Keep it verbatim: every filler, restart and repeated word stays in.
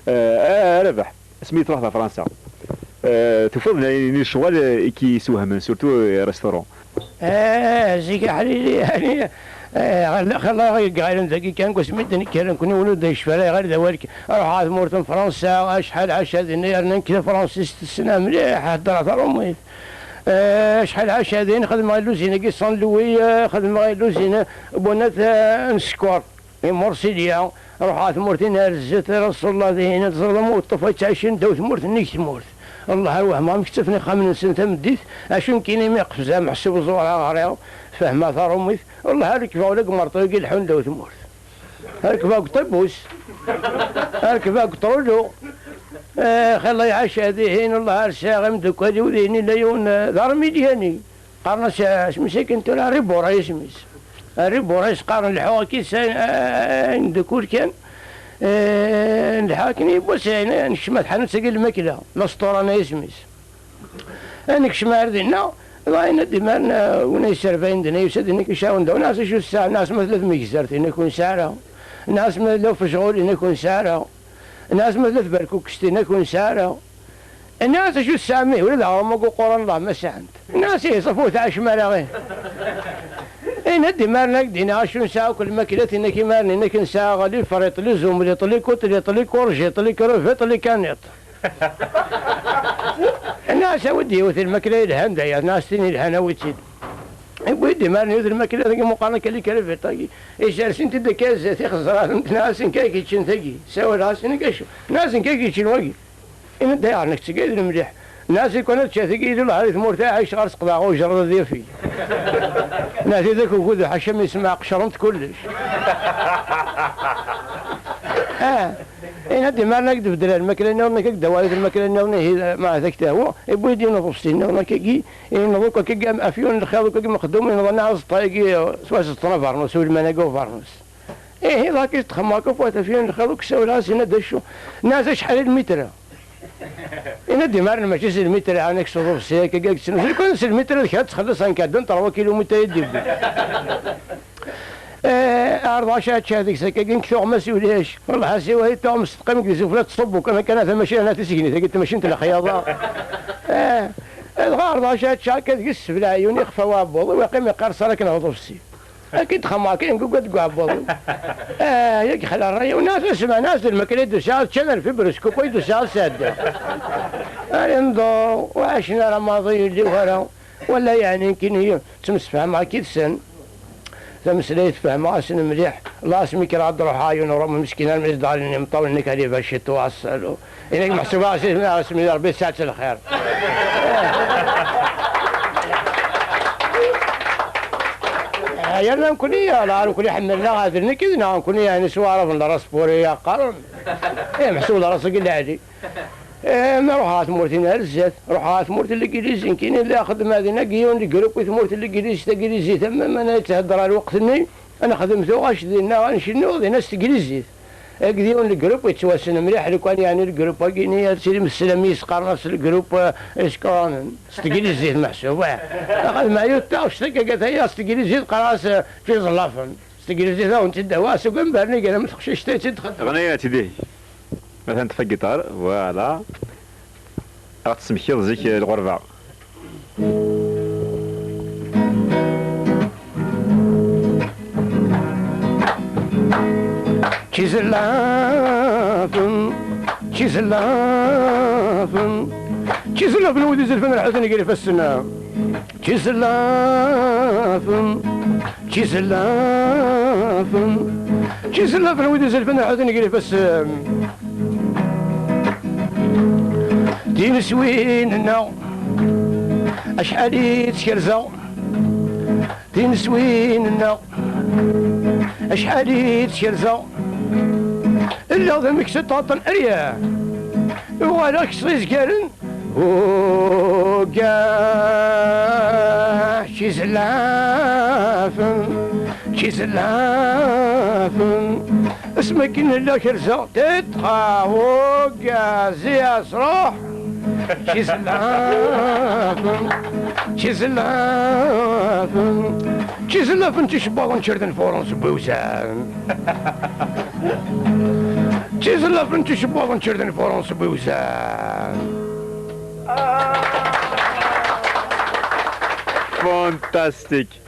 Eh, a Rabeḥ, asmi truḥ ɣer Fransa, eh, tufiḍ-d ayen n ccɣel, eh, i k-yessewhamen, surtout, eh, restaurant? Ah, zik aḥlili, yani, eh, xalla, xalla, ɣilen dagi kan, deg wasmi d-nekker, nekkni ur d-necfi ara ɣer d awal. Ruḥeɣ ɣer tmurt n Fransa, acḥal ɛaca dinna, yerna nekk tafransist tessneɣ mliḥ, heddreɣ tarumit. Eh, acḥal ɛaca din, xedmeɣ i luzin-agi San Louis, eh, xedmeɣ i luzin n bunat, eh, n sskeṛ. I Mursilya, ruḥeɣ ɣer tmurt-in ar zdat, Rasulullah dihin, ad teẓreḍ am uṭṭuf ay ttɛicin ddaw tmurt nnig tmurt. Allah ar wehmeɣ amek ttafen ixxamen-nsen tameddit, acu nekkini mi qefzeɣ meḥsub ẓureɣ ɣriɣ, fehmeɣ tarumit, Allah ar rekbeɣ ula deg merṭu-agi leḥḥun ddaw tmurt. Ar rekbeɣ deg ṭibus, ar rekbeɣ deg ṭrulu, eh, xilla iɛac dihin, Allah ar sɛiɣ imdukal-iw dihin, yella yiwen, eh, d armilyani. Qqaren-as, eh, isem-is akken tura, Ribura isem-is. Ribura is-qqaren, lḥuɣ akka s ayen, eh, ayen d ukul kan. Eh, lḥuɣ akken yiwwas, eh, nekcem ar tḥanut-agi n lmakla, Lasṭurana isem-is. Eh, nekcem ar dinna, dɣa yenna-d imaren, eh, win ay yesserbayen dinna, yusa-d dinna, k-icɛawen da, nniɣ-as acu tesɛa, nniɣ-as ma tella tmegzert, yenna-k ur nesɛi ara. Nniɣ-as ma tella ufejɣul, yenna-k ur nesɛi ara. Nniɣ-as ma tella tberkukest, yenna-k ur nesɛi ara. Nniɣ-as acu tesɛam ihi, ula d aɣrum-agi uquran Allah ma sɛan-t. Nniɣ-as ihi ṣafu ur tɛacem ara ihi. Ini-d imaren ad k-d-iniɣ acu nesɛa akk lmaklat, ini-k imaren, ini-k nesɛa ɣlif, riṭli, zumliṭli, kuṭliṭli, kurjiṭli, kruviṭli, kaniṭ. Nniɣ-as awi-d yiwet lmakla yelhan daya, nniɣ-as tin yelhan awi-tt-id. Yewwi-d imaren yiwet lmakla dagi muqaren akka likrivit-agi. Isersen-t-id akka zdat ixeẓraten, nniɣ-as nekk ay k-yeččen tagi. Sawaleɣ-as, ini-k acu? Nniɣ-as nekk ay k-yeččen wagi. Ini-d ayɣer nekk ttgayden mliḥ. Nniɣ-as i kan ad teččeɣ tigi i lulɣa di tmurt ay ɛiceɣ ar seqḍeɣ ujerred ad yafeg. Nniɣ-as tidak ugudu ḥaca mi yesmeɛ qecrent kullec. Ah, ini-d imaren ad k-d-beddel lmakla nniḍen, ad k-d-awiɣ lmakla nniḍen, ihi ma ad ak-tehwa, iwwi-d yiwen uḍebsi nniḍen akkagi, ineḍ akk akkagi am afyun n lxiḍ akk agi mexdum, ineḍ anna aẓeṭṭa-agi s waseṭṭen abernus, ulman-agi ubernus. Ihi, ḍak i txemmeɣ akk ɣef wat afyun n lxiḍ, ur k-ssawleɣ, as yenna-d acu. Nniɣ-as acḥal i lmitra? Yenna-d imaren mačči s lmitra, ɛni s uḍebsi akka, akka, yettnuz. Lukan s lmitra d kra ad txelleṣ, anka d trois kilomètres i d-yewwi. Eh, ɛerḍeɣ acu ad ččeɣ deg-s akkagi, nekk tuɣmas ulac. Wellah, a siwa i tuɣmas teqqim deg tzufla teṣṣubb, ukan akka tamacint, ana tisegnit-agi d tamacint n lexyaḍa. Eh, dɣa ɛerḍeɣ acu ad ččeɣ akka deg-s, sebleɛ ɛyuni, ixef uɛebbuḍ-iw, iqqim iqqar ṣṣara akken ɣer uḍebsi. Akken d-xemmeɣ, akken yegguga deg uɛebbuḍ-iw. Ah, yak xla ṛṛay-iw, nniɣ-as, "Semɛen-as-d lmakla i d-usiɣ, ččan ar fibres kupa i d-usiɣ sɛedda." Ay nḍu, ur ɛacen ara maḍi yelli wara. Wala yeɛni nekkini ttemsefhameɣ yid-sen. Tameslayt fehmeɣ-asen mliḥ. Laṣ mi kkreɣ ad d-ruḥeɣ, yiwen uṛumi meskin armi s-d-ɣalin imeṭṭawen-nni kaliba ciṭuḥ, aṣṣalu. Ini-k meḥsub-aɣ s isem, isem n Ṛebbi, tesɛa-tt lxir. Ah, yerna nekkni, ala, nekkni ḥemmlen-aɣ ad nekk d-neɣ nekkni, yeɛni s waɛrab n lras puri qqaren. Eh, meḥsub lras-agi lɛali. Eh, ma ruḥeɣ ɣer tmurt-in ar zdat, ruḥeɣ ɣer tmurt n Legliz, nekkini la xeddmeɣ din, agi yiwen n grupp i tmurt n Legliz, taglizit, am, am, am, netthedder ar lweqt-nni, ad nexdem tuɣac dinna, ad ncennu dinna s teglizit. Agi d yiwen n grupp yettwassen mliḥ, lukan yeɛni lgrupp-agi-nni, ad tilim tesslam-as, qqaren-as lgrupp, eh, isekṛanen, s teglizit meḥsub, eh. Axaṭer meɛyud taɣect akka, gat aya, s teglizit qqaren-as, eh, tiẓellafen. S teglizit ad wen-tt-id-awiɣ, seg wanbar-nni gar am teqcict ay tt-id-txeddem. Ɣnay-as-id ihi. Atan ṭṭef agiṭar, voilà. Ad ɣ-tesmektiḍ zik, eh, lɣerba. Tizellafen, tizellafen, tizellafen wid izelfen rrḥuten gar ifassen. Tizellafen, tizellafen, tizellafen wid izelfen rrḥuten gar ifassen. Tineswin-nneɣ acḥal i tt-kerzeɣ, tineswin-nneɣ acḥal i tt-kerzeɣ. Lliɣ d ameksa ṭaṭen arya, uɣaleɣ kkseɣ izgaren. Ugah, tizellafen, tizellafen, asmi akken lliɣ kerzeɣ titqa, ugah, zias ruḥ. Tizellafen, tizellafen, tizellafen, ticebbaḍen čerden furun seg iwzan. Lafen ticebbaḍ n tirden Fransa n Iwzan. Fantastique.